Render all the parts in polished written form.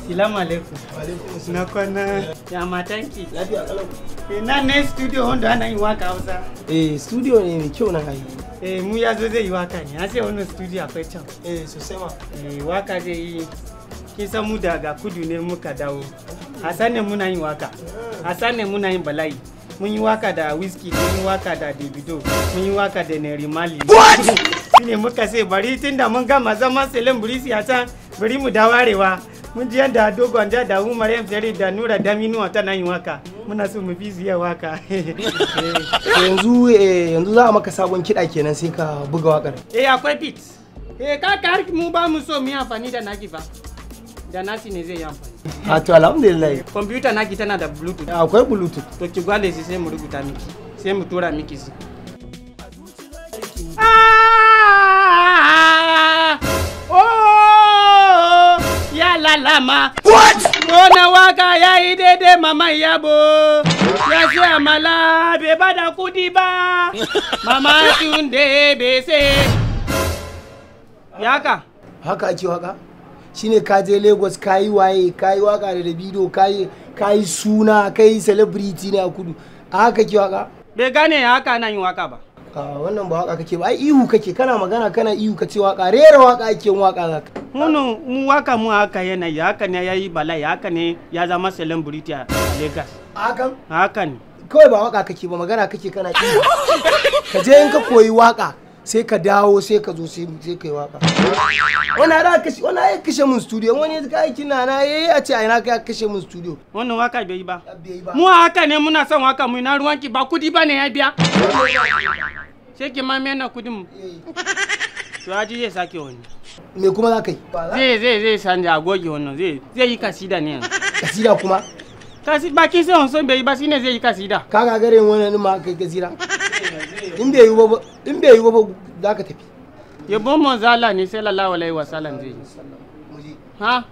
Salamu alaikum. Alaikum. Na kwana. Ya matanki. Lafiya kalau. Ina ne studio wanda ana yin waka Hausa. Eh, studio ne mai kyau na ai. Eh, mu ya zo zai yi waka ne. An ce wannan studio akwai can. Eh, sosai ma. Eh, waka zai yi. Kin san mu daga kudu ne muka dawo. Hassan ne muna yin waka. Hassan ne muna yin bala'i. Mun yi waka da Wizkid, mun yi waka da Davido, mun yi waka da Naira Marley. What? Shine muka ce bari tunda mun gama zaman celebrity a can, bari mu dawo arewa. Mun ji yadda Ado Gwanja da Umar M. Sharif da Nura Daminuwa tana yin waka. Muna so mu fi su iya waka. Yanzu yanzu za a maka sabon kiɗa kenan sai ka buga wakar. Eh, akwai beat. Eh, kaka har mu ba mu so mu yi amfani da naki ba. Da nasi ne zai yi amfani. A to alhamdulillah. Kwamfuta naki tana da Bluetooth. Akwai Bluetooth. To ki gwale shi sai mu rubuta miki. Sai mu tura miki shi. Oh! Ya lalama. What? Wannan waka ya yi daidai mama yabo. Ya ce amala bai bada kudi ba. Mama Tunde bai sai. Ya ka? Haka ake waka? Shine ka je Lagos ka yi waye, ka yi waka da Davido, ka yi suna, ka yi celebrity ne a kudu. A haka ke waka? Bai gane ya haka ana yin waka ba. A wannan ba waka kake ba, ai ihu kake, kana magana kana ihu ka ce waka, rera waka ake yin waka zaka. Munu mu waka mu haka yanayi, haka ne ya yi bala'i, haka ne ya zama celebrity a Lagos. Hakan? Haka ne. Kawai ba waka kake ba, magana kake kana ihu. Ka je in ka koyi waka, sai ka dawo sai ka zo sai ka yi waka. Wani ara kashe, wani ya kashe mun studio, wani ya ka aiki na na yayi a ce a ina ka kashe mun studio. Wannan waka bai yi ba. Bai yi ba. Mu haka ne muna son waka mu ina ruwanki ba kudi ba ne ya biya. Sai ki ma mena kudin mu. To aji zai sake wani. Me kuma za ka yi? Zai sanja a goge wannan zai yi kasida ne yanzu. Kasida kuma? Kasi ba kin sai son bai yi ba shine zai yi kasida. Ka gagare wannan ma kai kasida. In bai yi ba, in bai yi ba za ka tafi. Yabon manzala ne sallallahu alaihi wasallam zai yi. Ha?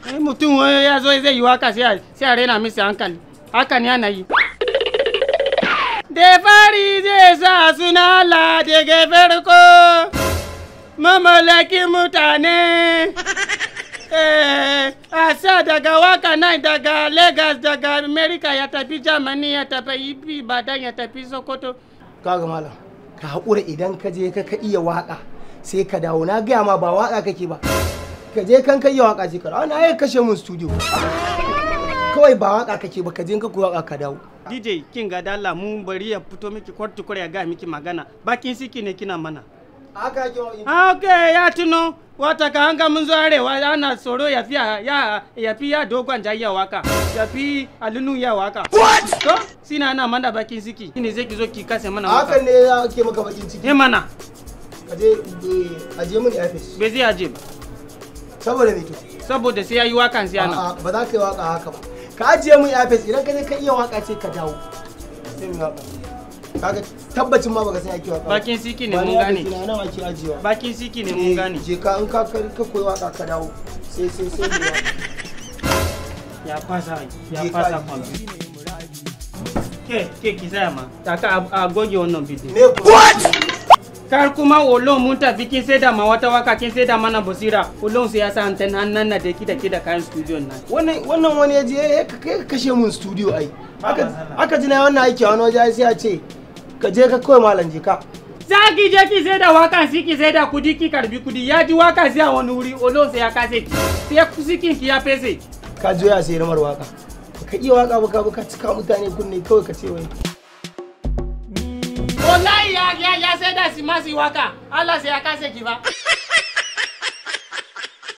Ai mutum ya zo zai yi waka sai a rena misi hankali. Haka ne ana yi. Da fari zai sa suna Allah daga farko. Mamallaki mutane. A sa daga waka nan daga Lagos daga America ya tafi Germany ya tafi Ibadan ya tafi Sokoto. Kaga malam, ka haƙura idan ka je ka iya waka sai ka dawo. Na gaya ma ba waka kake ba. Ka je kan ka iya waka sai ka dawo. Na ya kashe mun studio. Kawai ba waka kake ba, ka je ka koyi waka ka dawo. DJ kin ga dala mu bari ya fito miki kwarti ya ga miki magana. Bakin siki ne kina mana. Haka ake waka. Okay, ya tuno wata ka hanga mun zo arewa ana tsoro ya fi ya fi ya dogon jayya waka. Ya fi alunu ya waka. What? To sina ana mana bakin siki. Ni zai ki zo ki kase mana waka. Hakan ne ya ke maka bakin ciki. Eh mana. Ka je aje mun office. Bai zai aje ba. Saboda me to? Saboda sai yayi wakan sai ana. A'a, ba za ka yi waka haka ba. Ka ajiye mun office idan ka je ka iya waka sai ka dawo. Sai mu waka. Kaga tabbacin ma baka san ake waka. Bakin siki ne mun gane. Ba ni ake ajiyewa. Bakin siki ne mun gane. Je ka in ka koyi waka ka dawo. Sai sai sai mu waka. Ya fasa ya fasa kwamfuta. Ke ke ki tsaya ma. Taka a goge wannan bidiyo. Me what? Kar kuma olon mun tafi kin sai da ma wata waka kin sai da mana basira. Olon sai ya sa anten annan na da ki da ki da kayan studio nan. Wannan wani ya je ya kashe mun studio ai. Aka ji na wannan aiki a wani waje sai a ce ka je ka kawai malam je ka. Za ki je ki sai da wakan si ki sai da kudi ki karbi kudi ya ji waka sai a wani wuri olon sai ya kase ki. Sai sikin ki ya fese. Ka zo ya sayar mar waka. Ka iya waka ba ka ka cika mutane kunne kawai ka ce wai. Wallahi ya sai da simasi waka. Allah sai ya kase ki ba.